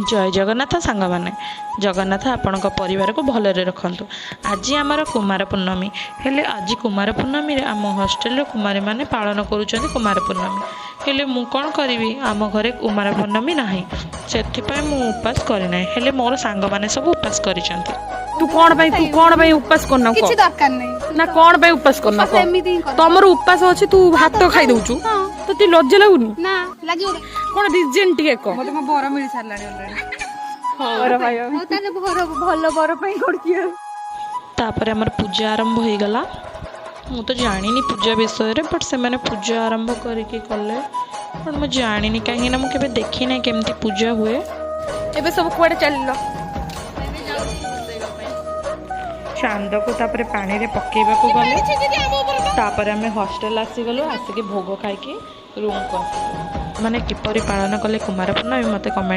ଜୟ ଜଗନ୍ନାଥ ସାଙ୍ଗମାନେ। ଜଗନ୍ନାଥ ଆପଣଙ୍କ ପରିବାରକୁ ଭଲରେ ରଖନ୍ତୁ। ଆଜି ଆମର କୁମାର ପୂର୍ଣ୍ଣମୀ। ହେଲେ ଆଜି କୁମାର ପୂର୍ଣ୍ଣମୀରେ ଆମ ହଷ୍ଟେଲର କୁମାରୀମାନେ ପାଳନ କରୁଛନ୍ତି କୁମାର ପୂର୍ଣ୍ଣମୀ। ହେଲେ ମୁଁ କ'ଣ କରିବି? ଆମ ଘରେ କୁମାର ପୂର୍ଣ୍ଣମୀ ନାହିଁ, ସେଥିପାଇଁ ମୁଁ ଉପାସ କରିନାହିଁ। ହେଲେ ମୋର ସାଙ୍ଗମାନେ ସବୁ ଉପାସ କରିଛନ୍ତି। ତୁ କଣ ପାଇଁ ଉପାସ କରୁନା? କିଛି ଦରକାର ନାହିଁ। ନା, କଣ ପାଇଁ ଉପାସ କରୁନା? ଉପାସ ଏମିତି ହିଁ କରେ। ତମର ଉପାସ ଅଛି, ତୁ ଭାତ ଖାଇ ଦଉଛୁ? ହଁ। ତତେ ଲଜ୍ଜା ଲାଗୁନି? ନା, ଲାଗିବ। କଣ ରିଜନ ଟିକେ କହ। ମତେ ମୋ ବର ମିଳି ସାରିଲାଣି ଅଲରେଡି। ବର ପାଇବା। ହଉ ତାହେଲେ, ବର ଭଲ ବର ପାଇଁ କରୁଛି ଆଉ। ତାପରେ ଆମର ପୂଜା ଆରମ୍ଭ ହେଇଗଲା। ମୁଁ ତ ଜାଣିନି ପୂଜା ବିଷୟରେ, ବଟ୍ ସେମାନେ ପୂଜା ଆରମ୍ଭ କରିକି କଲେ। ବଟ୍ ମୁଁ ଜାଣିନି, କାହିଁକିନା ମୁଁ କେବେ ଦେଖିନାହିଁ କେମିତି ପୂଜା ହୁଏ। ଏବେ ସବୁ କୁଆଡେ ଚାଲିଲ? ଚାନ୍ଦକୁ ତାପରେ ପାଣିରେ ପକେଇବାକୁ ଗଲେ। ତାପରେ ଆମେ ହଷ୍ଟେଲ ଆସିଗଲୁ। ଆସିକି ଭୋଗ ଖାଇକି ରୁମ୍କୁ ଆସିଲୁ। ମାନେ କିପରି ପାଳନ କଲେ କୁମାର ପୂର୍ଣ୍ଣମୀ, ମୋତେ କମେଣ୍ଟ